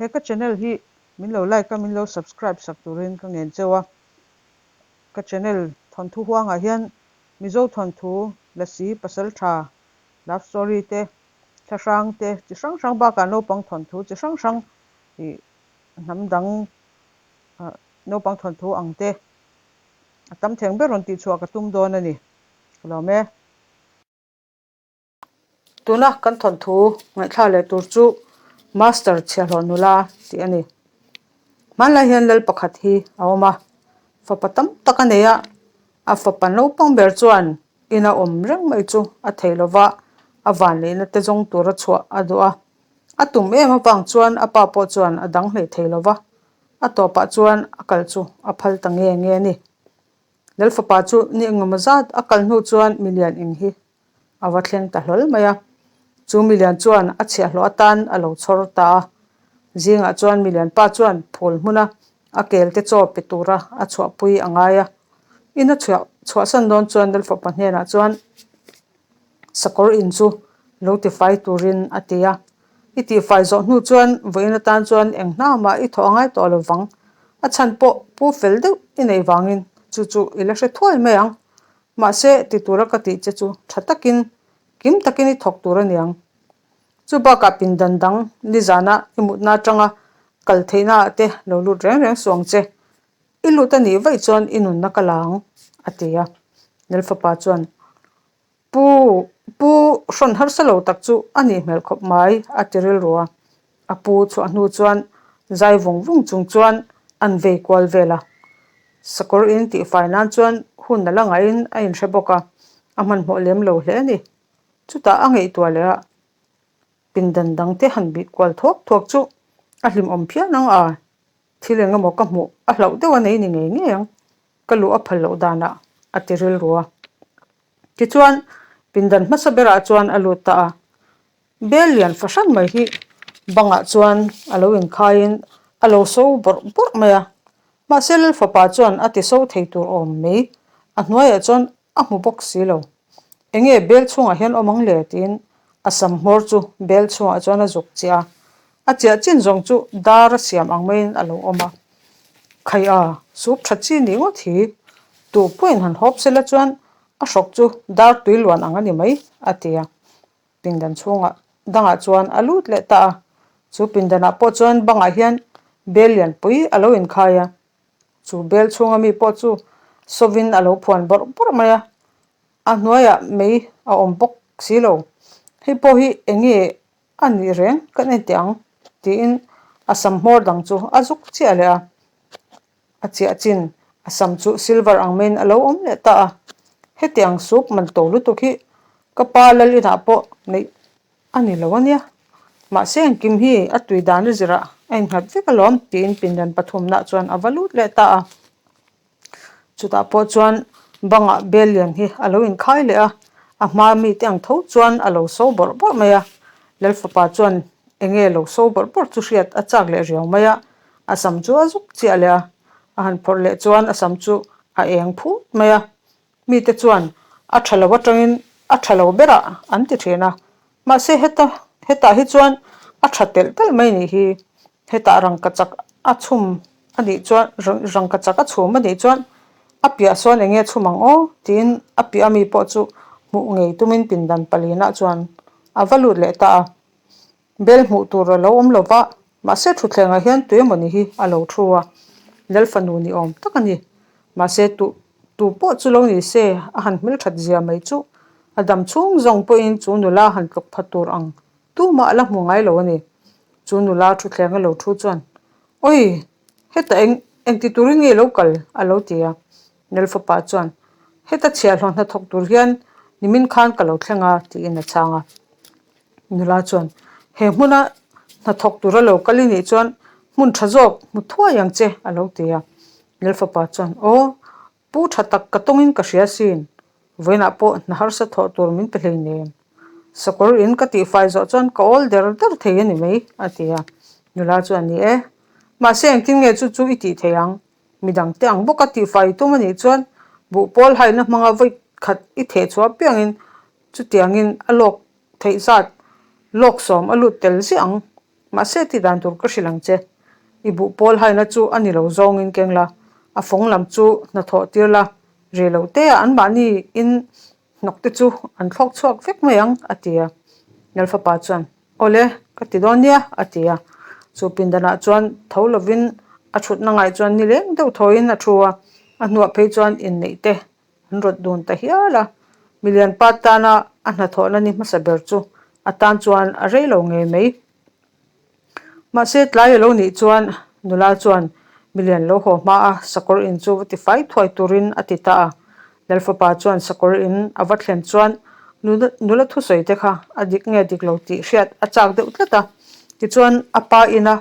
He ka channel hi min lo like a, min lo subscribe sak turin ka ngen cheu a. Ka channel thawnthu huangah hian Mizo thawnthu, Lasi, Pasaltha, Love story te, thlahrang te chi hrang hrang bakah naupang thawnthu chi hrang hrang ih hnam dang naupang thawnthu ang te a tam theng ber rawn tihchhuah ka tum dawn a ni. Ka lawm e. Tuna kan thawnthu ngaihthlak leh tur chu Master Chhiahhlawh Nula tih a ni. Hmanlai hian lal pakhat hi a awm a, fapa tam tak a nei a, a fapa naupang ber chuan ina awm reng mai chu a thei lo va, a vanleihna te zawng tura chhuah a duh a. A tum em avang chuan a pa pawh chuan a dang hlei thei lo va, a tawpah chuan a kal chu a phal ta nge nge a ni. Lal fapa chu ni engemaw zat a kal hnu chuan milian eng hi a va thleng ta hlawl mai a. Chu milian chuan a chhiahhlawh atan a lo chhawr ta a. Zingah chuan milian pa chuan phul hmuna a kel te chaw pe tura a chhuahpui a ngai a. In a chhuah chhuahsan dawn chuan Lal fapa hnenah chuan sakawr in chu lo tifai turin a ti a. I tihfai zawh hnu chuan vawiin atan chuan eng hna mah i thawh a ngai tawh lo vang. A chhan pawh pu fel deuh i neih vangin chu chu i la hre thuai mai ang. Mahse, ti tura ka tih che chu tha takin, kim takin i thawk tur a niang. Chu bakah pindan dang nizana i mutna atanga kal theihna ah te lo lut reng reng suh ang che. I lut a nih vaih chuan i nunna ka la ang, a ti a. Lalfapa chuan, Pu, pu hrawn harsa lo tak chu a nih hmel khawp mai, a ti rilru a. A pu chhuah hnu chuan zai vung vung chung chuan an vei kual vel a. Sakawr in tihfai nan chuan hun a la ngaihin a inhre bawk a, a hmanhmawh lem lo hle a ni. Chutah a ngaihtuah leh a, pindan dangte han bih kual thuak thuak chu a hlimawm phian ang a, thil eng emaw ka hmuh a hlauh deuh a nei ni ngei ngei ang, ka luh a phal loh danah a ti rilru a. Tichuan, pindan hmasa berah chuan a lut ta a, Bel lian fahran mai hi bangah chuan a lo inkhaiin a lo so bawrh bawrh mai a, mahse Lal fapa chuan a ti so thei tur awm mai, a hnuaiah chuan a hmu bawk si lo. Enge bel chhungah hian awm ang le tiin a sam hmawr chu bel chhungah chuan a zuk chiah a, a chiah chin zawng chu dar a siam ang maiin a lo awm a. Khai a, sup tha chi nih ngawt hi, tu pawhin han hawp sela chuan a hrawk chu dar tui luan ang a ni mai, a ti a. Pindan chhungah dangah chuan a lut leh ta a, chu pindanah pawh chuan bangah hian bel lianpui a lo inkhai a, chu bel chhunga mi pawh chu sawvin a lo phuan bawrh bawrh mai a, a hnuaiah mei a awm bawk si lo. Hei pawh hi eng nge a nih reng kan en teh ang tiin a sam hmawr dang chu a zuk chiah leh a. A chiah chin a sam chu silver ang maiin a lo awm leh ta a, heti ang sup man to lutuk hi ka pa lal inah pawh neih a ni lo a nia. Mahse engkim hi a tui dan a zirah a innghat vek alawm tiin pindan pathumnah chuan a va lut leh ta a. Chutah pawh chuan bangah bel lian hi a lo inkhai leh a, a hma mite ang tho chuan a lo so bawrh bawrh mai a. Lalfapa chuan enge lo so bawrh bawrh chu hriat a chak leh riau mai a, A sam chu a zuk chiah leh a, a han phawrh leh chuan a sam chu a eng phut mai a. Mite chuan a tha lo atangin a tha lo berah an ti thin a, mahse heta hetah hi chuan a tha telh telh mai nih hi. Hetah rangkachak a chhum a nih chuan rangkachak a chhum a nih chuan a piah sawn eng nge chhum ang aw tiin a piah ami pawh chu hmuh ngei tumin pindan palinah chuan a va lut leh ta a. Bel hmuh tur a lo awm lo va, mahse thutthlengah hian tui emawni hi a lo thu a, Lal fanu ni awm tak a ni. Mahse tu tu pawh chu lo ni se, a han hmelthat zia mai chu a dam chhung zawng pawhin chu nula han tluk pha tur ang tumah a la hmu ngai lo a ni. Chu nula thutthleng a lo thu chuan, Awi, heta eng engti turin nge lo kal? a lo ti a. Lal fapa chuan, Heta chhiahhlawh hnathawk tur hian nimin khan ka lo thleng a, tiin a chhang a. Nula chuan, He hmuna hnathawk tura lo kal i nih chuan hmun tha zawk hmu thuai ang che, a lo ti a. Lalfapa chuan, Aw, pu tha tak ka tawngin ka hria sin, vawiinah pawh hna harsa thawh tur min pe hleinem. Sakawr in ka tihfai zawh chuan ka awl der der thei a ni mai, a ti a. Nula chuan, Ni e, mahse engtin nge chu chu i tih thei ang? Midangte ang bawka tihfai tum a nih chuan buhpawl haina hmanga vawi khat i theh chhuah apiangin Chutiangin a lawk theih zat lawk sawm a lut tel ziah ang. Mahse tih dan tur ka hrilh ang che. I buh pawl haina chu a ni lo zawngin keng la, a fawng lam chu hnathawh tir la, rei lo te ah anmahni in hnawk te chu an thlawk chhuak vek mai ang, a ti a. Lalfapa chuan, Awle, ka ti dawn nia, a ti a. Chu pindanah chuan tho lovin a thutna ngaih chuan nileng deuh thawiin a thu a, a hnuah phei chuan inneih te an rawt dun ta hial a. Milian pa tana a hnathawhna ni hmasa ber chu a tan chuan a rei lo ngei mai. Mahse tlai a lo nih chuan nula chuan milian lo haw hma a sakawr in chu va tifai thuai turin a ti ta a. Lalfapa chuan sakawr in a va thlen chuan nula thusawi te kha a dik nge dik lo tih hriat a chak deuh tlat a. Tichuan a pa ina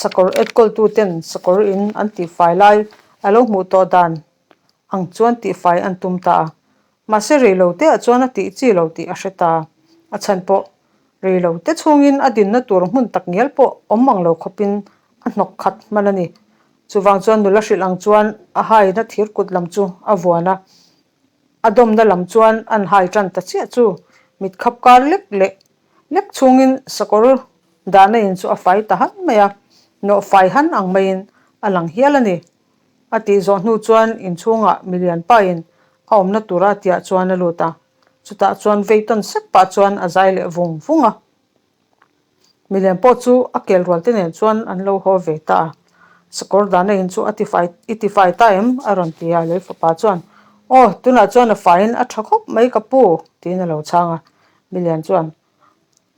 sakawr enkawltu ten sakawr in an tihfai lai a lo hmuh tawh dan ang chuan tihfai an tum ta a. Mahse reilo te ah chuan a tih chi lo tih a hre ta. A chhan pawh reilo te chhungin a dinna tur hmun tak ngial pawh awm ang lo khawpin a hnawk khat hman a ni. Chuvang chuan nula hrilh ang chuan a haina thir kut lam chu a vuan a. A dawmna lam chuan an hai tan ta chiah chu mit khap kar lek leh lek chhungin sakawr dahna in chu a fai ta han mai a, nawh fai han ang maiin a lang hial a ni. A tih zawh hnu chuan inchhungah milian pain a awmna tura tiah chuan a lut a, chutah chuan vei tawn sek pah chuan a zai leh vung vung a. Milian pawh chu a kel rual te nen chuan an lo haw ve ta a, Sakawr dahna in chu a tifai i tifai ta em? a rawn ti a, lei fapa chuan, Aw, tunah chuan a faiin a tha khawp mai ka pu, tiin a lo chhang a. Milian chuan,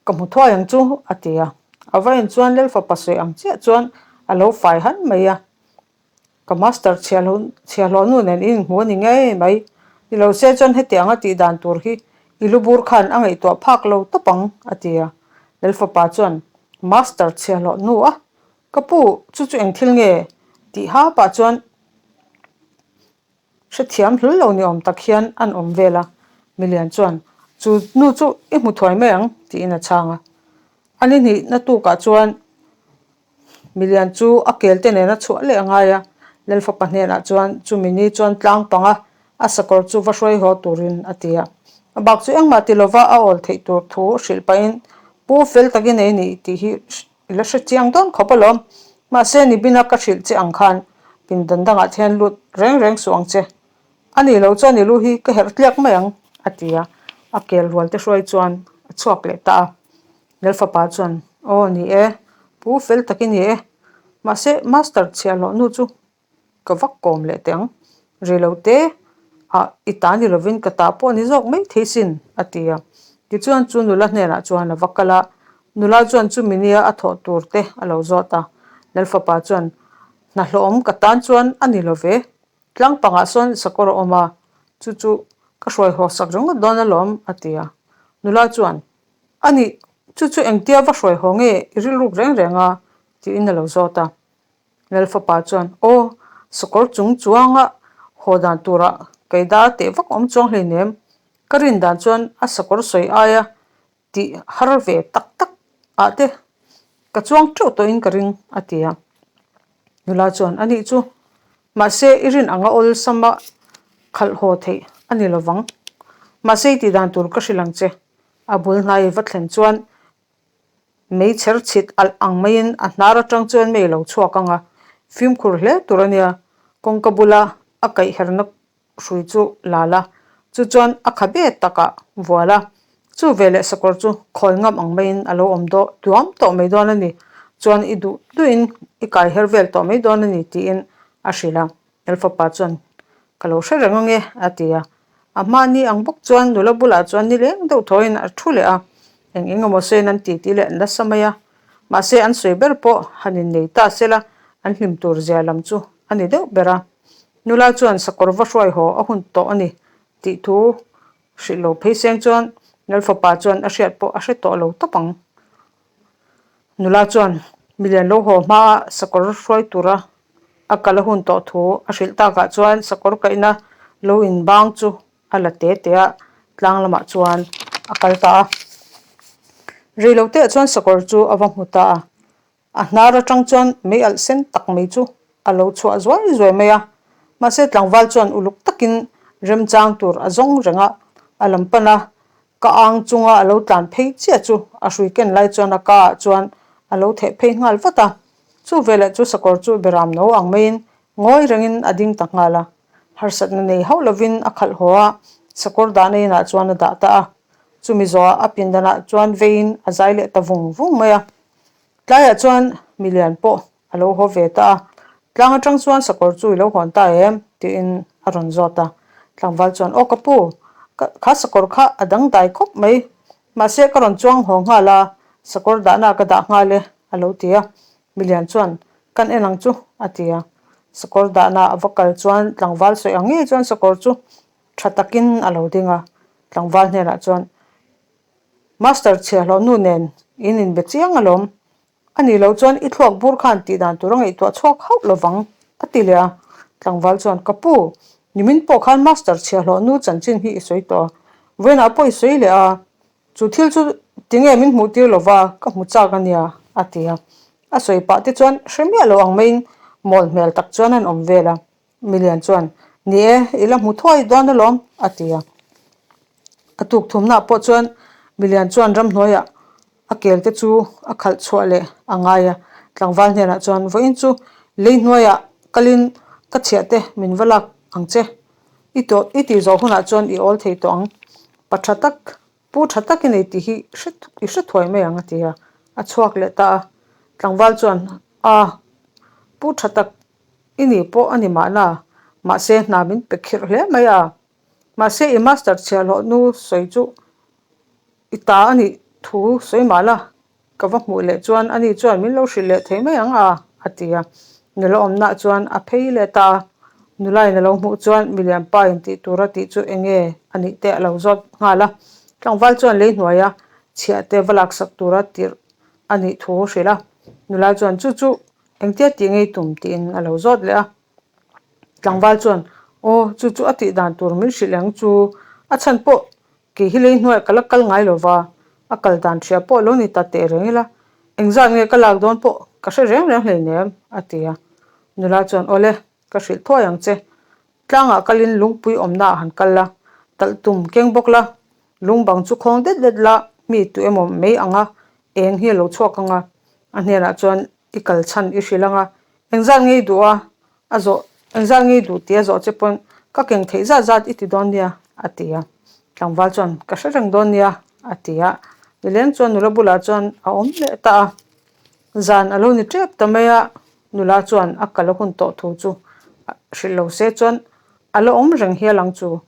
Ka hmu thuai ang chu, a ti a. A va en chuan lel fapa sawi ang chiah chuan a lo fai han mai a. Ka master chhiahhlawh nu nen in inhmu a ni ngei mai. Ni lo se chuan hetiang a tih dan tur hi i lu bur khan a ngaihtuah phak lo tawp ang, a ti a. Lel fapa chuan, Master chhiahhlawh nu a, ka pu, chu chu eng thil nge? tih ha pah chuan Hrethiam hlul lo ni awm tak hian an awm vel a, Milian chuan, Chu nu chu i hmu thuai mai ang, tiin a chhang a. A ni hnihna tukah chuan Milian chu a kelte nena chhuah leh a ngai a, Lalfapa hnenah chuan chumi ni chuan tlang panga a sakawr chu va hruai haw turin a ti a. A bak chu engmah ti lova a awl theih tur thu hrilh pahin, Pu fel takin ei ni tih hi I la hre chiang dawn khawp alawm. Mahse nibina ka hrilh che ang khan pindan dangah thian lut reng reng suh ang che. A nih loh chuan i lu hi ka herh tliak mai ang, a ti a. A kel rual te hruai chuan a chhuak leh ta a. Lalfapa chuan, Aw ni e, pu fel tak i ni e. Mahse master chhiahhlawh nu chu Ka vak kawm leh teh ang. Rilo te ah i ta ni lovin ka ta pawh ni zawk mai thei sin, a ti a. Tichuan chu nula hnenah chuan a va kal a, nula chuan chumi nia a thawh tur te a lo zawt a. Lalfapa chuan, Hna hlawhawm ka tan chuan a ni lo ve. Tlang pangah sawn sakawr a awm a, chu chu ka hruai haw sak ringawt dawn alawm, a ti a. Nula chuan, A nih, chu chu engtia va hruai haw nge i rilruk reng reng a? tiin a lo zawt a. Lalfapa chuan, Aw, sakawr chung chuanga haw dan turah keida teh vak awm chuang hleinem. Ka rin dan chuan a sakawr sawi aia tih har ve tak tak ah te ka chuang teuh tawhin ka ring, a ti a. Nula chuan, A nih chu, mahse i rin anga awlsama khalh haw theih a ni lovang. Mahse i tih dan tur ka hrilh ang che. A bul hnai va thlen chuan Mei chher chhit alh ang maiin a hnar atang chuan mei lo chhuak ang a, fimkhur hle tur a nia. Kawngka bula a kaihherna hrui chu la la, chu chuan a khabe takah vual a, chu veleh sakawr chu khawi ngam ang maiin a lo awm dawh duam tawh mai dawn a ni, chuan i duh duhin i kaiher vel tawh mai dawn a ni tiin a hrilh a. Elfapa chuan, Ka lo hre reng ange, a ti a. A hmahni ang bawk chuan nula bulah chuan nileng deuh thawiin a thu leh a, eng eng emaw sawiin an titi leh nasa mai a. Mahse an sawi ber pawh han innei ta sela an hlim tur zia lam chu a ni deuh ber a. Nula chuan sakawr va hruai haw a hun tawh a ni tih thu hrilh lo phei seng chuan Lalfapa chuan a hriat pawh a hre tawh lo tawp ang. Nula chuan milian lo haw hmaa sakawr hruai tura a kal a hun tawh thu a hrilh takah chuan sakawr kaihna lo inbang chu a la te te a, tlang lamah chuan a kal ta a. Reiloteah chuan sakawr chu a va hmu ta a. A hnar atang chuan mei alh sen tak mai chu a lo chhuah zuai zuai mai a, mahse tlangval chuan uluk takin remchang tur a zawng reng a, a lam pan a, ka ang chunga a lo tlan phei chiah chu a hrui ken lai chuan a ka ah chuan A lo theh phei nghal vat a. Chu veleh chu sakawr chu beram no ang maiin ngawi rengin a ding ta nghal a. Harsatna nei hauh lovin a khalh haw a, sakawr dahna inah chuan a dah ta a. Chumi zawhah a pindanah chuan veiin a zai leh ta vung vung mai a. Tlaiah chuan milian pawh a lo haw ve ta a, tlang atang chuan sakawr chu i lo hawn ta em? tiin a rawn zawt a. Tlangval chuan, Aw ka pu, kha sakawr kha a dangdai khawp mai, mahse ka rawn chuang haw nghal a, sakawr dahna ka dah nghal e, a lo ti a. Milian chuan, Kan en ang chu, a ti a. Sakawr dahna a va kal chuan tlangval sawi ang ngei chuan sakawr chu tha takin a lo ding a. Tlangval hnenah chuan, Master chhiahhlawh nu nen in inbe chiang alawm, A nih loh chuan i thluak bur khan tih dan tur a ngaihtuah chhuak hauh lovang, a ti leh a. Tlangval chuan, Ka pu, nimin pawh khan Master chhiahhlawh nu chanchin hi i sawi tawh a, vawiinah pawh i sawi leh a, chu thil chu tinge min hmuh tir lova, ka hmu chak a nia, a ti a. A sawi pah te chuan hre miah lo ang maiin mawl hmel tak chuan an awm vel a. Milian chuan, Ni e, i la hmu thuai dawn alawm, a ti a. A tuk thumnaah pawh chuan Milian chuan ramhnuaiah a kel te chu a khalh chhuah leh a ngai a. Tlangval hnenah chuan, Vawiin chu lei hnuaiah kalin ka chhiah te min va lak ang che. I tawh i tih zawh hunah chuan i awl thei tawh ang. Pa tha tak, pu tha tak i nei tih hi i hre thuai mai ang, a ti a. A chhuak leh ta a. Tlangval chuan, A, pu tha tak I ni pawh a ni mahna, mahse hna min pe khirh hle mai a. Mahse i master chhiahhlawh nu sawi chu i ta a nih thu sawi mah la, ka va hmuh leh chuan ani chuan min lo hrilh leh thei mai ang a, a ti a. Nula awmnaah chuan a phei leh ta a. Nulain a lo hmuh chuan milian pa in tih tura tih chu eng nge a nih te a lo zawt nghal a. Tlangval chuan lei hnuaia chhiah te va laksak tura tirh a nih thu hrilh a. Nula chuan chu chu Engtia tih ngei tum tiin a lo zawt leh a. Tlangval chuan, Aw, chu chu a tih dan tur min hrilh ang chu. A chhan pawh kei hi lei hnuaiah ka la kal ngai lo va, a kal dan hria pawh lo ni ta teh reng ila, engzat nge ka lak dawn pawh ka hre reng reng hleinem, a ti a. Nula chuan, Awle, ka hrilh thuai ang che. Tlangah kalin lungpui awmnaah han kal la, talh tum keng bawk la, lung bang chu khawng det det la, mi tu emaw mai anga eng hi a lo chhuak ang a, a hnenah chuan i kal chhan i hrilh ang a, engzat ngei duh a, a zawh, engzat ngei duh tih a zawh che pawn ka keng theih zat zat i ti dawn nia, a ti a. Tlangval chuan ka hre reng dawn nia, a ti a. Nileng chuan nula bulah chuan a awm leh ta a. Zan a lo ni tep ta mai a, nula chuan a kal a hun tawh thu chu hrilh lo se chuan a la awm reng hial ang chu.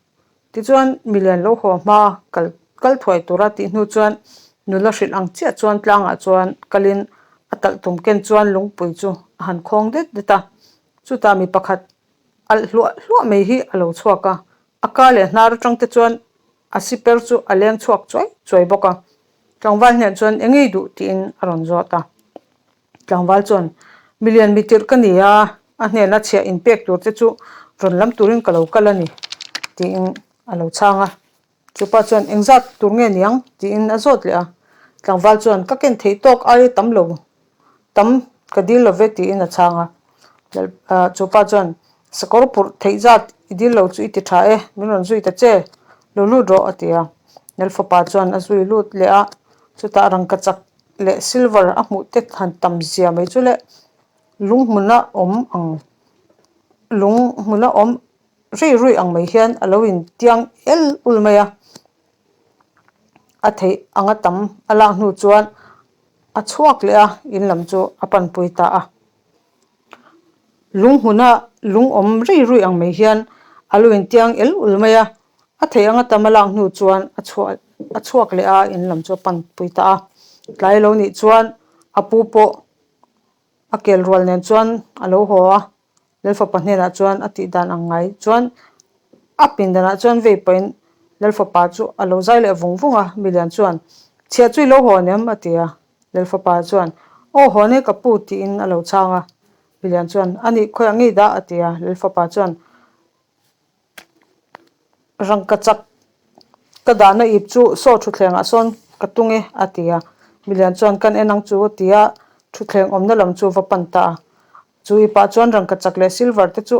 Tichuan milian lo haw hma kal kal thuai tura tih hnu chuan nula hrilh ang chiah chuan tlangah chuan kalin a talh tum ken chuan lungpui chu a han khawng det det a. Chutah mi pakhat alh hluah hluah mai hi a lo chhuak a, a ka leh hnar atang te chuan a siper chu a leng chhuak chuai chuai bawk a. Tlangval hneh chuan eng ngei duh tiin a rawn zawt a. Tlangval chuan, Milian mi tirh ka ni a, a hnena chhiah inpek tur te chu rawn lam turin ka lo kal a ni, tiin a lo chhang a. Chupa chuan, Engzat tur nge niang? tiin a zawt leh a. Tlangval chuan, Ka ken theih tawk aia tam lo, tam ka dil lo ve, tiin a chhang a. Chupa chuan, Sakawr purh theih zat i dil lo chu i ti tha e, min rawn zui ta che, lo lut rawh, a ti a. Lalfapa chuan a zui lut leh a, chutah rangkachak leh silver a hmuh te han tam zia mai chu le lung hmuna awm ang lung hmuna awm rei rui ang mai hian a lo in tiang el ul mai a a theih anga tam a lak hnu chuan a chhuak leh a in lam chu a panpui ta a. Lung hmuna lung awm rei rui ang mai hian a lo intiang el ul mai a, a theih anga tam a lak hnu chuan a chhuah a chhuak leh a, in lam chu a pan pui ta a. Tlai lo nih chuan a pu pawh a kel rual nen chuan a lo haw a, Lalfapa hnenah chuan a tih dan ang ngai chuan a pindanah chuan vei pahin Lalfapa chu a lo zai leh vung vung a, Milian chuan, Chhiah chu i lo haw nem? a ti a. Lalfapa chuan, Aw hawn e ka pu tiin a lo chhang a. Milian chuan, A nih khawiah ngei dah? a ti a. Lalfapa chuan, Rangka chak ka dahna ip chu saw thutthlengah sawn ka tung e a ti a. Milian chuan, Kan en ang chu a ti a, thutthleng awmna lam chu va pan ta a. Chu ipah chuan rangka chak leh silver te chu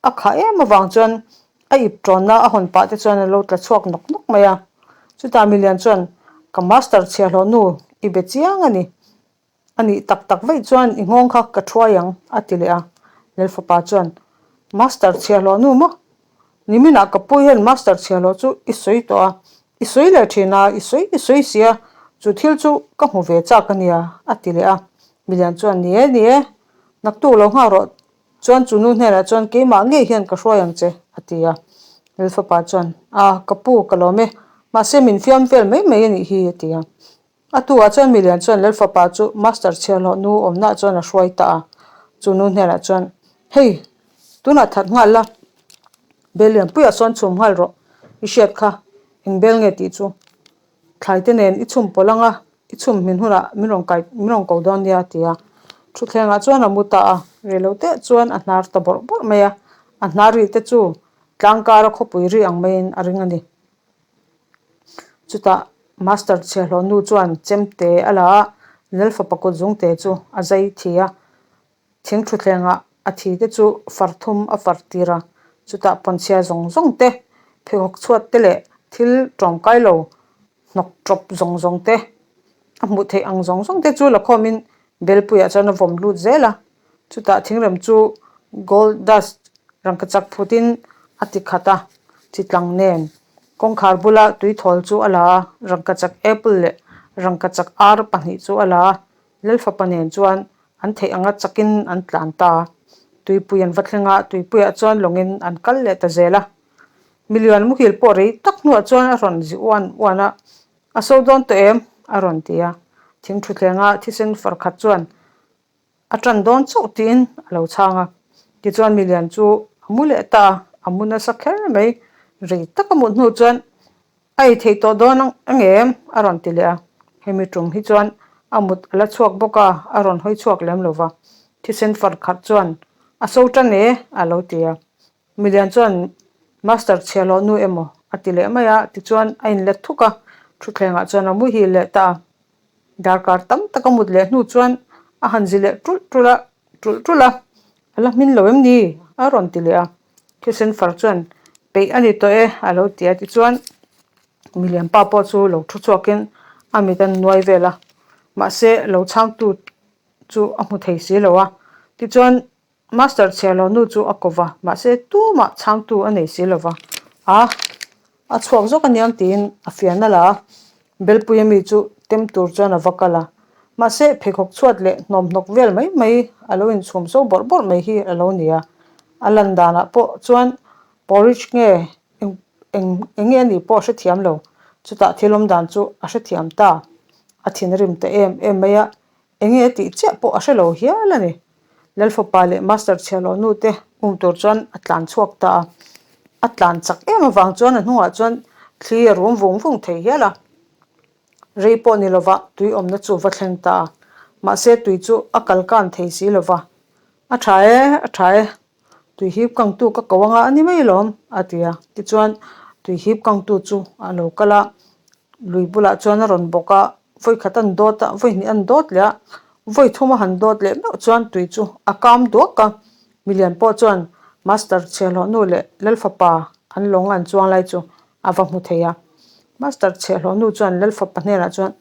A khah em avang chuan a ip tawnna a hawn pah te chuan a lo tla chhuak nawk nawk mai a. Chutah milian chuan, Ka master chhiahhlawh nu i be chiang a ni. A nih tak tak vaih chuan i nghawng kha ka thuai ang, a ti leh a. Lalfapa chuan, Master chhiahhlawh nu maw? Niminah ka pu hian Master chhiahhlawh chu i sawi tawh a, i sawi leh thin a, i sawi i sawi si a, chu thil chu ka hmu ve chak a nia, a ti leh a. Milian chuan, Ni e, ni e, naktuk lo nghak rawh, chuan chu nu hnenah chuan keimah ngei hian ka hruai ang che, a ti a. Lalfapa chuan, A, ka pu, ka lawm e, mahse min fiam vel mai mai a nih hi, a ti a. A tuah chuan milian chuan Lalfapa chu Master chhiahhlawh nu awmnaah chuan a hruai ta a, chu nu hnenah chuan, Hei, tunah that nghal la, bel lianpuiah sawn chhum nghal rawh, i hriat kha, eng bel nge tih chu thlai te nen i chhum pawlh ang a, i chhum hmin hunah min rawn kai, min rawn ko dawn nia a ti a. Thutthlengah chuan a mu ta a, rei lo teh chuan a hnar ta bawrh bawrh mai a, a hnar rih te chu tlangkara khawpui ri ang maiin a ring a ni. Chutah Master chhiahhlawh nu chuan chemte a la a, Lalfapa kut zungte chu a zai thi a, thing thutthlengah a thi te chu far thum a far tir a, chutah pawnchhia zawng zawng te, pheikhawk chhuat te leh thil tawngkai lo hnawk tawp zawng zawng te a hmuh theih ang zawng zawng te chu la khawmin Belpuiah chuan a vawm lut zel a. Chutah thingrem chu gold dust rangkachak phutin a ti khat a, chitlang nen kawngkhar bula tuithawl chu a la a, rangkachak apple leh rangkachak ar pahnih chu a la a, Lalfapa nen chuan an theih anga chakin an tlan ta a. Tuipui an va thleng a, tuipuiah chuan lawngin an kal leh ta zel a. Milian muhil pawh rei tak hnuah chuan a rawn zi uan uan a, A so dawn tawh em? a rawn ti a. Thing thuthlengah thisen far khat chuan A ṭan dawn chauh tiin a lo chhang a. Tichuan milian chu a mu leh ta a, a mu nasa kher mai. Rei tak a mut hnu chuan a ei theih tawh dawn ang em? a rawn ti leh a. Hemi ṭum hi chuan a mut a la chhuak bawk a, a rawn hawi chhuak lem lo va. Thisen far khat chuan a so ṭan e a lo ti a. Milian chuan Master chhiahhlawh nu emaw a ti leh mai a, tichuan a inlet thuk a, thutthlengah chuan a muhil leh ta a. Darkar tam tak a mut leh hnu chuan a han zi leh ṭulh ṭulh a, ṭulh ṭulh a, A la hmin lo em ni? a rawn ti leh a. Thisen far chuan, Peih a ni tawh e, a lo ti a. Tichuan, milian pa pawh chu lo thu chhuakin a mit a nuai vel a, mahse lo chhangtu chu a hmu thei si lo a. Tichuan, Master chhiahlo nu chu a ko va, mahse tumah chhangtu a nei si lo va. A, a chhuak zawk aniang tiin a fian a la a, Belpuia mi chu tem tur chuan a va kal a. Mahse pheikhawk chhuat leh hnawmhnawk vel mai mai a lo inchhum so bawrh bawrh mai hi a lo ni a. A lan danah pawh chuan porridge nge eng eng eng nge a nih pawh a hrethiam lo. Chutah thil awm dan chu a hrethiam ta. A thinrim ta em em mai a, Enge a tih chiah pawh a hre lo hial a ni. Lalfapa leh Master chhiahhlawh nu te um tur chuan a tlan chhuak ta a. A tlan chak em avang chuan a hnungah chuan thli a rum vung vung thei hial a. Rei pawh ni lova tui awmna chu va thleng ta a. Mahse tui chu a kal kan thei si lova. A tha e, a tha e. Tui hip kangtu ka ko anga a ni mai alawm, a ti a. Tichuan tui hip kangtu chu a lo kal a, lui bulah chuan a rawn bawk a, vawi khat an dawt a, vawi hnih an dawt leh a, vawi thum a han dawt leh meuh chuan tui chu a kam duak a. Milian pawh chuan Master chhiahhlawh nu leh Lalfapa an lawng an chuang lai chu a va hmu thei a. Master chhiahhlawh nu chuan Lalfapa hnenah chuan,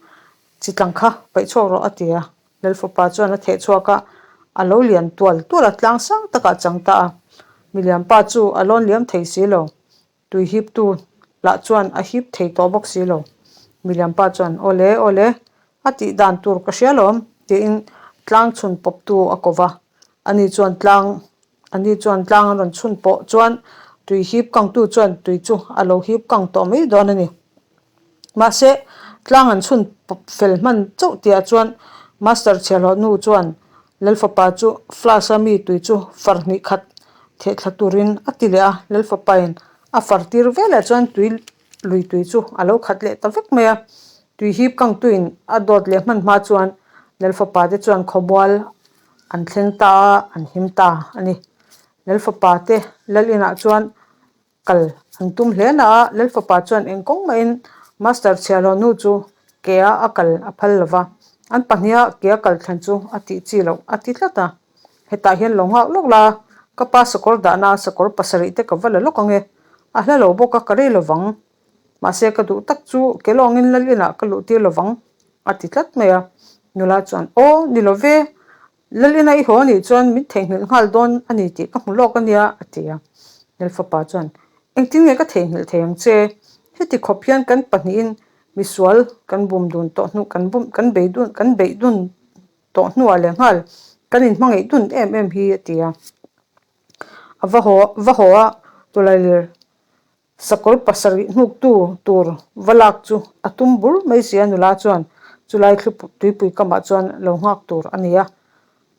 Chitlang kha paih chhuak rawh, a ti a. Lalfapa chuan a theh chhuak a, a lo lian tual tual a, tlang sang takah a chang ta a. Milianpa chu a lawn liam thei si lo, tui hiptu lah chuan a hip thei tawh bawk si lo. Milianpa chuan, Aw le, aw le, a tih dan tur ka hria lawm, tiin tlang chhun pawptu a ko va. Ani chuan tlang Ani chuan tlang a rawn chhun pawh chuan tui hip kangtu chuan tui chu a lo hip kang tawh mai dawn a ni. Mahse, tlang an chhun pawp fel hman chauh tihah chuan Master chhiahhlawh nu chuan Lalfapa chu flask-a mi tui chu far hnih khat theh thla turin a ti leh a, Lalfapain a far tir velah chuan tui lui tui chu a lo khat leh ta vek mai a. Tui hip kangtuin a dawt leh hman hma chuan Lalfapa te chuan khawmual An thleng ta a, an him ta a ni. Lalfapa te lal inah chuan kal an tum hle na a, Lalfapa chuan eng kawng mahin Master chhiahhlawh nu chu ke a a kal a phal lo va, an pahniha ke a kal thlen chu a tih chi loh a ti tlat a. Hetah hian lo nghak lawk la, ka pa sakawr dahna sakawr pasarih te ka va la lawk ang e, a hla lo bawk a, ka rei lo vang. Mahse ka duh tak chu ke lawngin lal inah ka luh tir lo vang a ti tlat mai a. Nula chuan, Aw, ni lo ve, Lalina i haw anih chuan min theihnghilh nghal dawn a ni tih ka hmu lawk a nia, a ti a. Lalfapa chuan, Engtin nge ka theihnghilh thei ang che? Heti khawp hian kan pahnihin misual kan bum dun tawh hnu, kan bum, kan bei dun, kan beih dun tawh hnuah leh nghal kan inhmangaih dun em em hi, a ti a. A va haw, va haw a, Tawlailir Sakawr pasarih hnuktu tur va lak chu a tum bur mai si a, nula chuan chulai thlu tuipui kamah chuan lo nghak tur a ni a.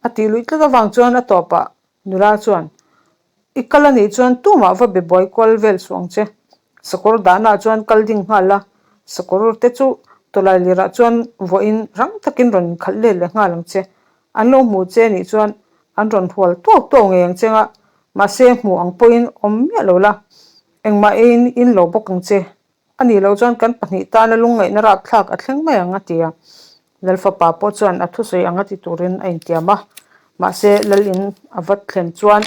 A tih luih tlat avang chuan a tawpah nula chuan, I kal a nih chuan tumah va be buai kual vel suh ang che. Sakawr dahnaah chuan kal ding nghal a, sakawr te chu tawlai lirah chuan vuahin rang takin rawn inkhalh let leh nghal ang che. An lo hmuh che nih chuan an rawn hual tuau tuau ngei ang che nga, mahse hmuh ang pawhin awm miah lo la, engmah eiin in lo bawk ang che. A nih loh chuan kan pahnih tana lungngaihna rapthlak a thleng mai ang a ti a. Lal fapa pawh chuan a thusawi ang a ti turin a intiam a, mahse Lal in a va thlen chuan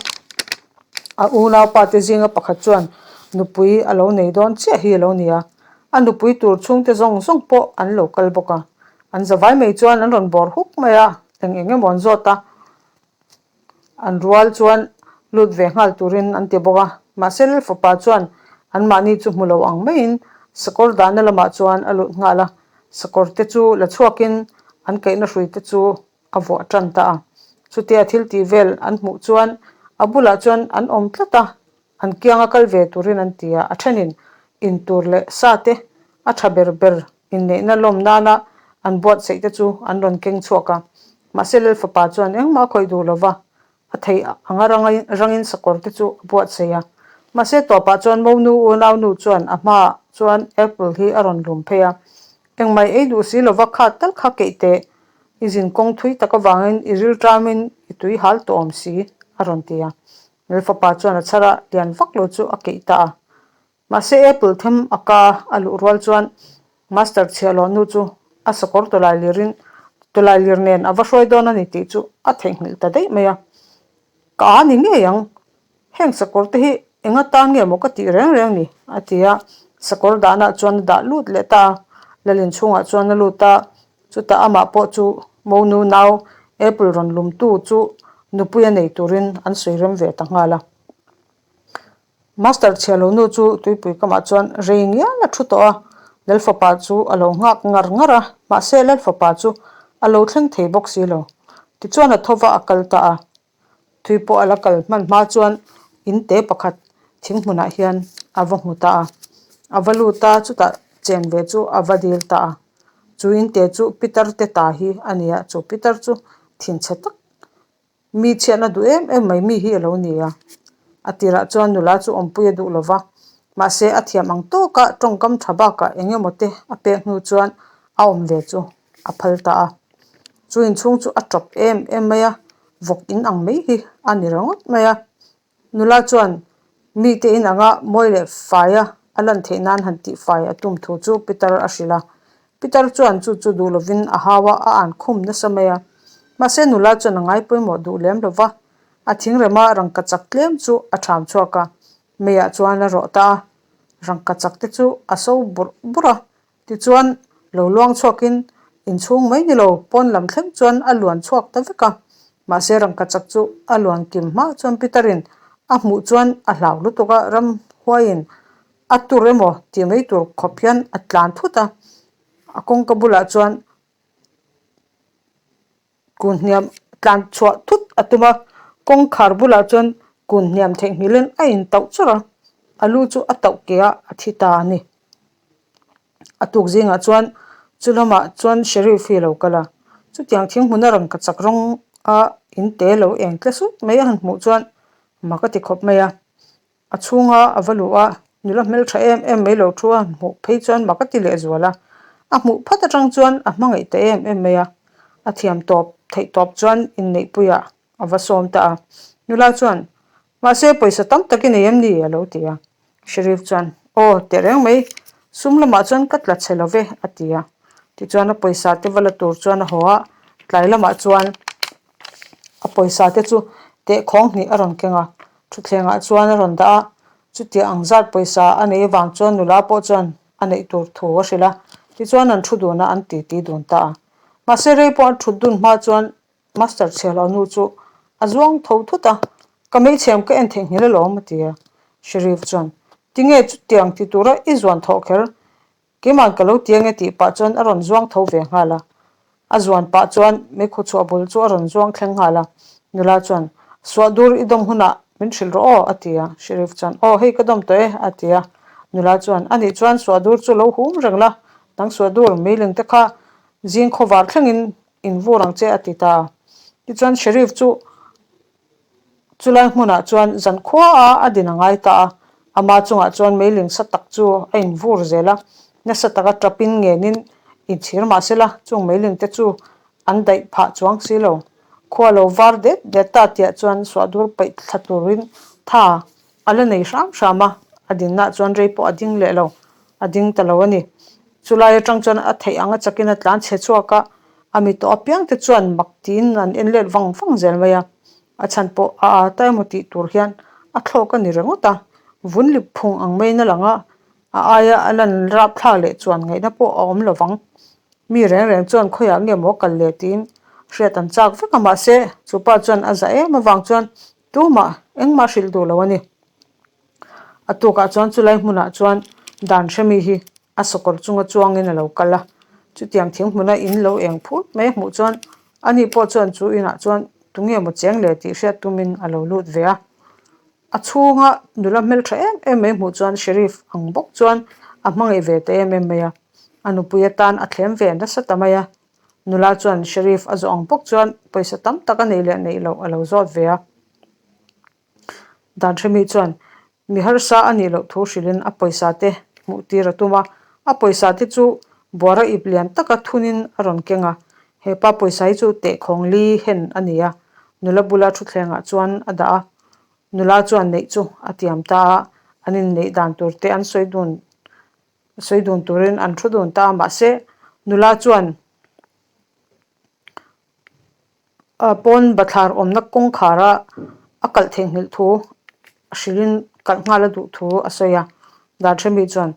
a unaupa te zinga pakhat chuan nupui a lo nei dawn chiah hi a lo ni a, a nupui tur chhungte zawng zawng pawh an lo kal bawk a. An zavai mai chuan an rawn bawr huk mai a, eng eng emaw an zawt a, an rual chuan lut ve nghal turin an ti bawk a. Mahse Lal fapa chuan anmahni chu hmu lo ang maiin sakawr dahna lamah chuan a lut nghal a, sakawr te chu la chhuakin an kaihna hrui te chu a vuah tan ta a. Chutia thil tih vel an hmuh chuan a bulah chuan an awm tlat a, An kianga kal ve turin an ti a, a thenin in tur leh sa te a tha ber ber inneihna lawm nana an buatsaih te chu an rawn keng chhuak a. Mahse Lal fapa chuan engmah a khawih duh lova, a theih anga rangin sakawr te chu a buatsaih a. Mahse tawpah chuan Monu unaunu chuan a hmaah chuan apple hi a rawn lum phei a, Engmah i ei duh si lova kha tal kha keih teh, i zin kawng thui tak avangin i rilṭamin i tui hal tawh awm si, a rawn ti a. Lal fapa chuan a chhar a, lian vak lo chu a keih ta a. Mahse apple them a ka a luh rual chuan Master chhiahhlawh nu chu a sakawr tawlai lirin tawlai lir nen a va hruai dawn a ni tih chu a theihnghilh ta daih mai a. Ka a ni ngei ang, heng sakawr te hi eng atan nge maw ka tih reng reng ni? a ti a, sakawr dahna chuan a dah lut leh ta a. Lalin chhungah chuan a lut a, Chutah amah pawh chu Monu nau Apple rawn lumtu chu nupui a nei turin an sawi rem ve ta nghal a. Master chhiahlo nu chu tuipui kamah chuan rei ngial a thu tawh a, Lalfapa chu a lo nghak ngar ngar a, mahse Lalfapa chu a lo thleng thei bawk si lo. Tichuan a thova a kal ta a. Thui pawh a la kal hman hma chuan in te pakhat thing hmunah hian a va hmu ta a, a va lut a chutah chen ve chu a va dil ta a, chu in te chu pitar te ta hi a ni a, chu pitar chu thinchhe tak mi chhiatna duh em em mai mi hi a lo ni a, a tirah chuan nula chu awmpui a duh lo va, mahse a thiam ang tawka tawngkam tha bakah eng emaw te a pek hnu chuan a awm ve chu a phal ta a. Chu inchhung chu a tawp em em mai a, vawk in ang mai hi a ni ringawt mai a. Nula chuan mite in anga mawi leh faia a lan theih nan han tih fai a tum thu chu Peter a hrilh a. Peter chuan chu chu duh lovin a hau a, a an khum nasa mai a. Mahse nula chuan a ngai pawimawh duh lem lo va, a thingrema rangkachak tlem chu a ṭham chhuak a, meiah chuan a rawh ta a. Rangkachak te chu a so burh burh a, Tichuan, lo luang chhuakin inchhung mai ni lo, pawn lam thleng chuan a luan chhuak ta vek a. Mahse, rangkachak chu a luan kim hma chuan Peter-in a hmuh chuan a hlau lutuk a, ramhuaiin a tur emaw tih mai tur khawp hian a tlan thut a. A kawngka bulah chuan Kun hniam tlan chhuah thut a tum a, kawngkhar bulah chuan kun hniam theihnghilhin a intauh chawrh a, a lu chu a tauh ke a, a thi ta a ni. A tuk zingah chuan chu lamah chuan Sheriff hi a lo kal a, chutiang thing hmuna rangkachak rawng a in te lo eng tle sut mai a han hmuh chuan mak a ti khawp mai a. A chhunga a va luh a, nula hmeltha em em mai lo thu a hmuh phei chuan mak a ti leh zual a. A hmuh phat atang chuan a hmangaih ta em em mai a. A thiam tawp theih tawp chuan inneihpuiah a va sawm ta a. Nula chuan, Mahse pawisa tam tak i nei em ni? a lo ti a. Sheriff chuan, Aw, tehreng mai, sum lamah chuan ka tla chhe lo ve, a ti a. Tichuan a pawisa te va la tur chuan a haw a, tlai lamah chuan A pawisa te chu tehkhawng hnih a rawn keng a, thutthlengah chuan a rawn dah a, chutia ang zat pawisa a neih avang chuan nula pawh chuan a neih tur thu a hrilh a, tichuan an thu dun a, an titi dun ta a. Mahse rei pawh an thut dun hma chuan Master chhiahlo nu chu a zuang tho thut a, Ka meichhem ka en theihnghilh alawm a ti a. Sheriff chuan, Tinge chutiang ti tura i zuan thawh kher? Keima'n ka lo ti ange tih pah chuan a rawn zuang tho ve nghal a. A zuan pah chuan meikhu chhuah bul chu a rawn zuang thleng nghal a. Nula chuan, Suah dur i dawm hunah min hrilh rawh aw, a ti a. Sheriff chuan, Aw, hei ka dawm tawh e, a ti a. Nula chuan, Anih chuan suah dur chu lo hum reng la, nang suah dur meiling te kha zing khawvar thlengin in vur ang che, a ti ta a. Tichuan Sheriff chu Chulai hmunah chuan zankhua a a din a ngai ta a, ama chungah chuan meiling sa tak chu a invur zel a, nasa taka tapin ngenin inchhir mah se la, chung meiling te chu an daih phah chuang si lo. Khua lo var det det ta tiah chuan suahdur paih thla turin tha a la nei hram hram a, a dinnaah chuan rei pawh a ding leh lo, a ding ta lo a ni. Chulai atang chuan a theih anga chakin a tlan chhe chhuak a, A mi tawh apiang te chuan mak tiin an en let vang vang zel mai a, a chhan pawh a ata emaw tih tur hian a thlawk a ni ringawt a, vun lip phung ang maiin a lang a, a aia a lan rapthlak leh chuan ngaihna pawh a awm lo vang. Mi reng reng chuan khawiah nge maw kal le tiin hriat an chak vek a, mahse chu pa chuan a za em avang chuan tumah engmah hrilh duh lo a ni. A tukah chuan chulai hmunah chuan dan hremi hi a sakawr chunga chuangin a lo kal a, chutiang thing hmuna in lo eng phut mai a hmuh chuan ani pawh chuan chu inah chuan tunge maw cheng le tih hriat tumin a lo lut ve a. A chhunga nula hmeltha em em mai hmuh chuan Sheriff ang bawk chuan a hmangaih ve ta em em mai a, a nupui atan a thlem ve nasa ta mai a. Nula chuan Sheriff a zawh ang bawk chuan pawisa tam tak a neih leh neih loh a lo zawt ve a. Dan hremi chuan Mi harsa a nih loh thu hrilhin a pawisa te hmuh tir a tum a, a pawisa te chu buara ip lian taka thunin a rawn keng a, he pa pawisa hi chu tehkhawng li hen a ni a, nula bula thutthlengah chuan a dah a, nula chuan neih chu a tiam ta a, an inneih dan tur te an sawi dun sawi dun turin an thu dun ta a, mahse nula chuan. Pawn bathlar awmna kawngkhara a kalh theihnghilh thu hrilhin kalh nghal a duh thu a sawi a, Darthemi chuan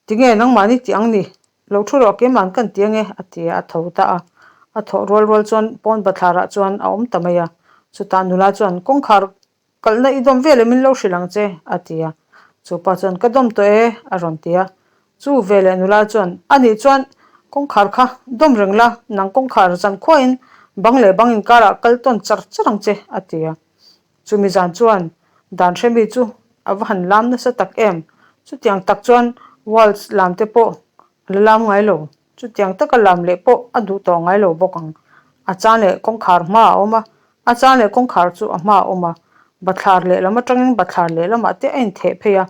Tinge nangmahni tih ang ni, lo thu rawh keimah kan ti ange a ti a, a tho ta a, a thawh rual rual chuan pawn bathlarah chuan a awm ta mai a, chutah nula chuan kawngkhar Kalhna i dawm veleh min lo hrilh ang che, a ti a. Chu pa chuan, Ka dawm tawh e, a rawn ti a. Chu veleh nula chuan, A nih chuan kawngkhar kha dawm reng la, nang kawngkhar zan khuain bang leh bang inkarah kal tawn char char ang che, a ti a. Chumi zan chuan dan hremi chu a va han lam nasa tak em? Chutiang tak chuan waltz lam te pawh a la lam ngai lo. Chutiang taka lam leh pawh a duh tawh ngai lo bawk ang. A chang leh kawngkhar hma a awm a, a chang leh kawngkhar chu a hma a awm a. Bathlar lehlam atangin bathlar lehlamah te a intheh phei a.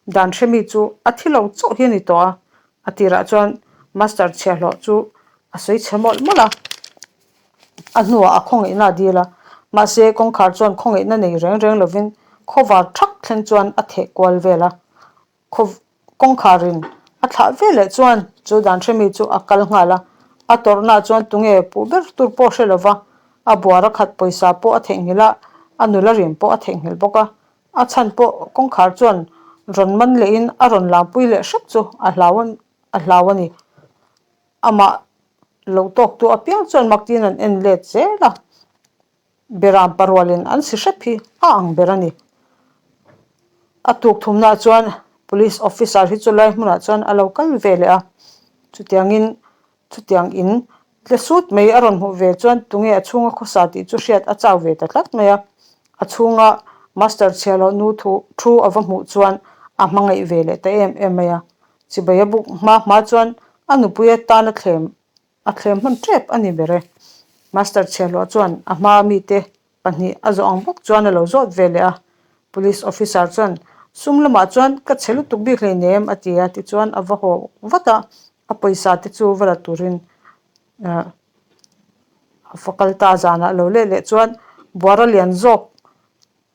Dan hremi chu a thi lo chauh hi a ni tawh a. A tirah chuan Master chhiahhlawh chu a sawi chhe mawlh mawlh a. A hnuah a khawngaihna a dil a. Mahse kawngkhar chuan khawngaihna nei reng reng lovin khawvar thak thleng chuan a theh kual vel a. Khaw kawngkharin a thlah ve leh chuan chu dan hremi chu a kal nghal a, a tawrhnaah chuan tunge puh ber tur pawh hre lova, a buara khat pawisa pawh a theihnghilh a, a nula rim pawh a theihnghilh bawk a, a chhan pawh kawngkhar chuan rawn man lehin a rawn lampui leh hrep chu a hlau a hlau a ni. Amah lo tawktu apiang chuan maktiin an en let zel a. Beram parualin an si hrep hi a ang ber a ni. A tuk thumnaah chuan Police Officer hi chu lai hmunah chuan a lo kal ve leh a, chutiangin chutiang in tle sut mai a rawn hmuh ve chuan tunge a chhunga khawsa tih chu hriat a chau ve ta tlat mai a. A chhunga Master chhiahloh nu thu thu a va hmuh chuan a hmangaih ve leh ta em em mai a. Chibai a buk hma hma chuan a nupui atan a thlem A thlem hman tep a ni ber e. Master chhiahhlawh chuan a hmaa mite pahnih a zawh ang bawk chuan a lo zawt ve leh a. Police officer chuan, Sum lamah chuan ka chhe lutuk bik hleinem a ti a, tichuan a va haw vat a, a pawisa te chu va la turin a va kal ta. Zanah lo leh leh chuan buara lian zawk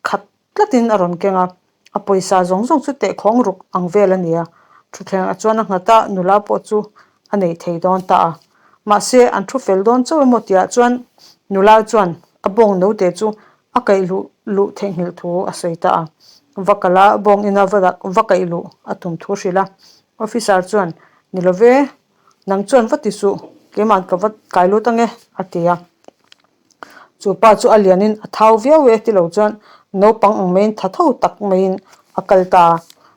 khat tlatin a rawn keng a, a pawisa zawng zawng chu tehkhawng ruk ang vel a ni a, thutthlengah chuan a nghat a, nula pawh chu a nei thei dawn ta a. Mahse, an thu fel dawn chauh emaw tihah chuan nula chuan a bawng note chu a kaih luh luh theihnghilh thu a sawi ta a, va kal a, bawng ina va va kaih luh a tum thu hrilh a. Officer chuan, Ni lo ve, nang chuan va ti suh. Keima'n ka va kai lut ange, a ti a. Chu pa chu a lianin a thau viau e tilo chuan naupang ang maiin tha tho tak maiin a kal ta a.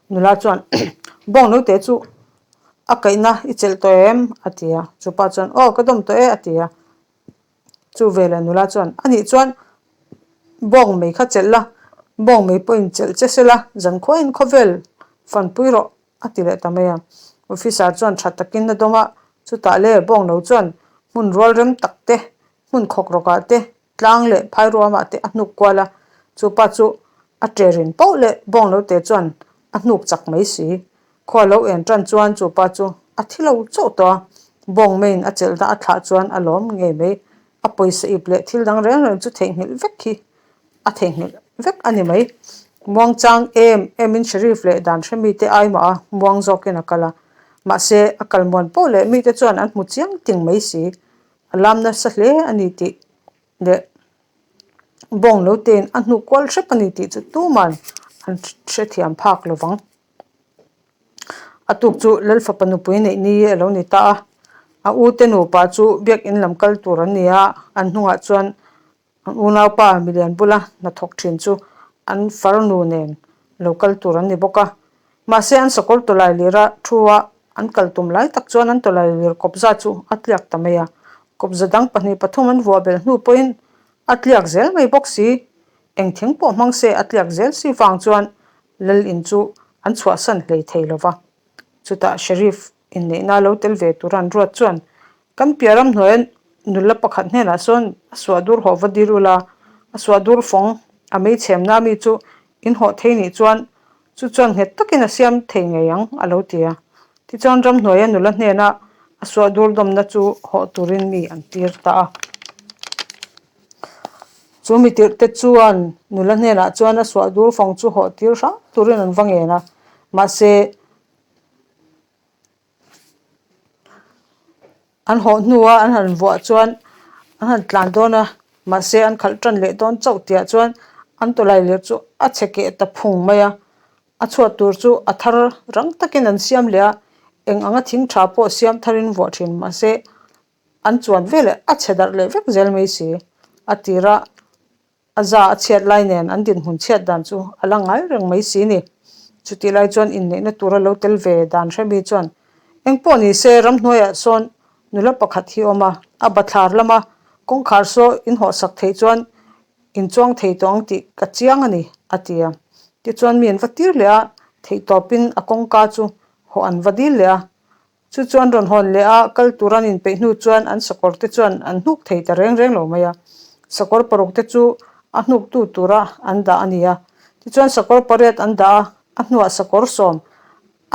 Nula chuan, Bawng naute chu a kaihna i chelh tawh em? a ti a. Chu pa chuan, Aw ka dawm tawh e, a ti a. Chu veleh nula chuan, Anih chuan bawng mei kha chelh la, bawng mei pawhin chelh che se la, zankhuain khawvel fanpui rawh, a ti leh ta mai a. Officer chuan tha takin a dawm a, chutah le bawng lo chuan hmun rual rem tak te, hmun khawk rawkah te, tlang leh phairuamah te a hnuk kual a, chu pa chu a ṭe rin poh leh bawng lo te chuan a hnuk chak mai si. Khua lo en ṭan chuan chu pa chu a thi lo chauh tawh a, bawng meiin a chelhna a thlah chuan a lawm ngei mai. A pawisa ip leh thil dang reng reng chu theihnghilh vek hi a theihnghilh vek a ni mai. Muangchang em emin Sheriff leh dan hre mite ai mah a, muang zawkin a kal a. Mahse, a kal muan poh leh mite chuan an hmu chiang ting mai si. A lam nasa hle a ni tih leh bawng lo tein a hnuk kual hrep a ni tih chu tuman an hrethiam phak lo vang. A tuk chu Lalfapa nupui neih ni a lo ni ta a. A ute nupa chu biakin lam kal tur an ni a, an hnungah chuan An unaupa milian bula hnathawk thin chu an farnu nen lo kal tur an ni bawk a. Mahse an sakawr tawlai lira thu a an kal tum lai tak chuan an tawlai lir kawpza chu a tliak ta mai a. Kawpza dang pahnih pathum an vuah belh hnu pawhin a tliak zel mai bawk si. Eng thing pawh hmang se a tliak zel si vang chuan lal in chu an chhuahsan hlei thei lo va. Chutah Sheriff inneihna lo tel ve tura an ruat chuan Kan piah ram hnuaia nula pakhat hnenah sawn a suah dur hawh va dil ula, a suah dur fawng a mei chhemna mi chu in hawh thei nih chuan chu chuan nghet takin a siam thei ngei ang a lo ti a. Tichuan ram hnuaia nula hnena a suah dur dawmna chu hawh turin mi an tir ta a. Chu mi tirh te chuan nula hnenah chuan a suah dur fawng chu hawh tir hrang turin an va ngen a, mahse, An hawh hnua an han vuah chuan an han tlan dawn a, mahse an khalh tan leh dawn chauh tihah chuan an tawlai ler chu a chhe keh ta phung mai a, a chhuat tur chu a thar rang takin an siam leh a, eng anga thing tha pawh siam tharin vuah thin mahse an chuan veleh a chhe darh leh vek zel mai si a tir a. A za a chhiat lai nen an dinhmun chhiat dan chu a la ngai reng mai si ni. Chutih lai chuan inneihna tura lo tel ve dan hremi chuan engpawh ni se ramhnuaiah sawn nula pakhat hi awm a, a bathlar lama kawngkhar saw inhawhsak theih chuan inchuang thei tawh ang tih ka chiang a ni, a ti a. Tichuan mi an va tir leh a, theihtawpin a kawngka chu hawh an va dil leh a. Chu chuan rawn hawn leh a, kal tur an inpeih hnu chuan an sakawr te chuan an hnuk thei ta reng reng lo mai a. Sakawr paruk te chu a hnuktu tura an dah a ni a. Tichuan sakawr pariat an dah a, a hnuah sakawr sawm,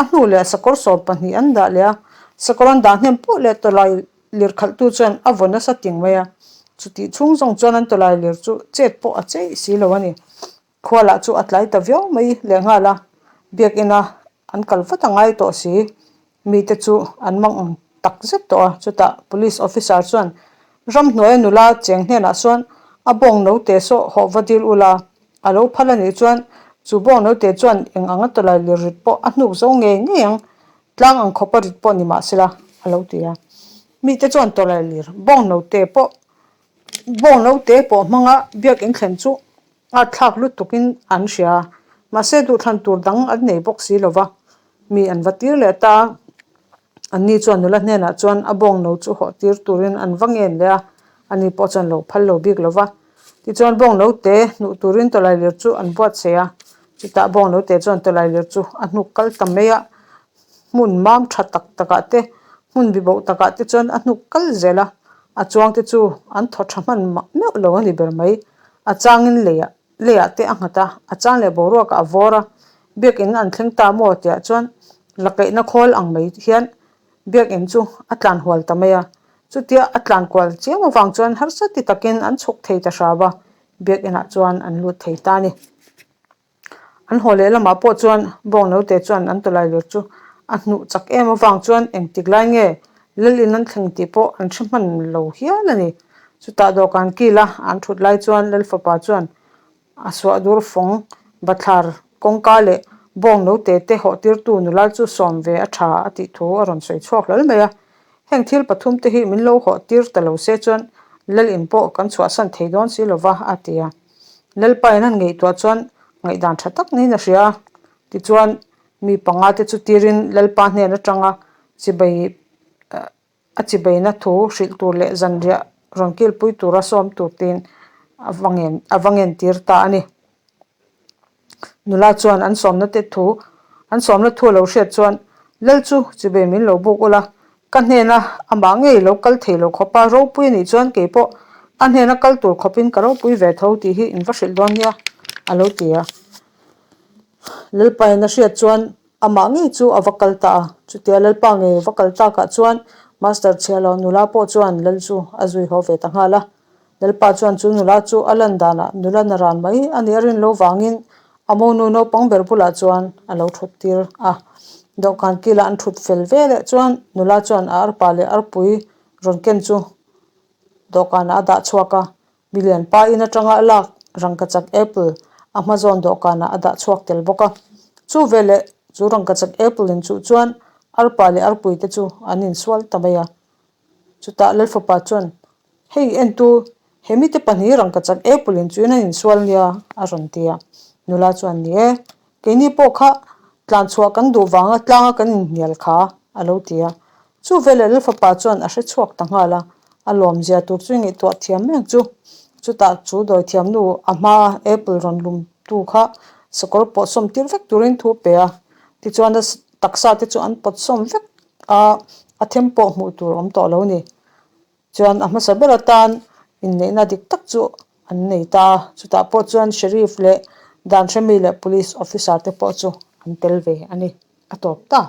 a hnu leh sakawr 12 an dah leh a. Sakawr an dah hnem pawh leh tawlai lir khalhtu chuan a vaw nasa ting mai a. Chutih chhung zawng chuan an tawlai lir chu chet pawh a cheih si lo a ni. Khualah chu a tlai ta viau mai lehnghal a, biakina an kal vat a ngai tawh si. Mite chu an mang ang tak zet tawh a, chutah police officer chuan ramhnuaia nula cheng hnenah chuan a bawng note saw hawh va dil ula, a lo phal a nih chuan chu bawng note chuan eng anga tawlai lir rit pawh a hnuk zo ngei ngei ang, tlang ang khawpa rit pawh ni mahsela a lo ti a. Mite chuan tawlai lir bawng note pawh bawng note pawh hmanga biakin thlen chu A thlak lutukin an hria a, mahse duhthlan tur dang an nei bawk si lo va, mi an va tir leh ta a. Anni chuan nula hnenah chuan a bawng no chu hawh tir turin an va ngen leh a, ani pawh chuan lo phal lo bik lo va. Tichuan bawng no te hnuh turin tawlailir chu an buatsaih a, chutah bawng no te chuan tawlailir chu a hnuk kal ta mai a, hmun mam tha tak takah te, hmun biboh takah te chuan a hnuk kal zel a, a chuang te chu an thaw tha hman meuh lo a ni ber mai. A changin leiah leiah te a nghat a, a chang leh boruakah a vawr a, biakinn an thleng ta maw tihah chuan la kaihna khawl ang mai hian biakinn chu a tlan hual ta mai a, chutia a tlan kual chiam avang chuan harsa ti takin an chhuk thei ta hram a, biakinah chuan an lut thei ta a ni. An haw leh lamah pawh chuan bawng note chuan an tawlai lir chu a hnuh chak em avang chuan engtik lai nge lal in an thleng tih pawh an hre hman lo hial a ni. Chutah dawhkan kila an thut lai chuan lal fapa chuan a suah dur fawng bathlar kawngka leh bawng note te hawh tirtu nula chu sawm ve a tha a tih thu a rawn sawi chhuak hlawl mai a. Heng thil pathumte hi min lo hawh tir ta lo se chuan Lal in pawh kan chhuahsan thei dawn si lo va, a ti a. Lalpa in an ngaihtuah chuan ngaihdan tha tak niin a hria a. Tichuan, mi panga te chu tirin Lalpa hnen atanga chibai a chibaina thu hrilh tur leh zanriah rawn kilpui tura sawm tur tiin a va ngen a va ngen tir ta a ni. Nula chuan an sawmna te thu an sawmna thu a lo hriat chuan Lal chu chibai min lo buk ula, ka hnena amah ngei lo kal thei lo khawpa ropui a nih chuan kei pawh a hnena kal tur khawpin ka ropui ve tho tih hi in va hrilh dawn nia a lo ti a. Lalpain a hriat chuan amah ngei chu a va kal ta a, chutia Lalpa ngei a va kal takah chuan Master chhiahlo nula pawh chuan Lal chu a zui haw ve ta nghal a. Lalpa chuan chu nula chu a lan danah nula na ran mai a nih a rin lo vangin a monu naupang ber bulah chuan a lo thut tir a. Dawhkan kila an thut fel ve leh chuan nula chuan a arpa leh arpui rawn ken chu dawhkanah a dah chhuak a, Milian pa in atanga a lak rangkachak apple a hma zawn dawhkanah a dah chhuak tel bawk a. Chu veleh chu rangkachak apple in chuh chuan arpa leh arpui te chu an insual ta mai a. Chutah Lalfapa chuan, Hei entu, he mite pahnih rangkachak apple in chuhin an insual nia a rawn ti a. Nula chuan, Ni e, keini pawh kha tlan chhuah kan duh vanga tlanga kan inhnial kha a lo ti a. Chu veleh Lalfapa chuan a hre chhuak ta nghal a, a lawmzia tur chu i ngaihtuah thiam mek chu. Chutah chu dawithiamnu a hmaa apple rawn lumtu kha sakawr pawh sawm tir vek turin thu pe a, tichuan a taksa te chu an pawt sawm vek a, a them pawh hmuh tur awm tawh lo ni. Chuan a hmasa ber atan inneihna dik tak chu an nei ta a, chutah pawh chuan Sheriff leh dan hremi leh Police officer te pawh chu an tel ve a ni, a tawp ta.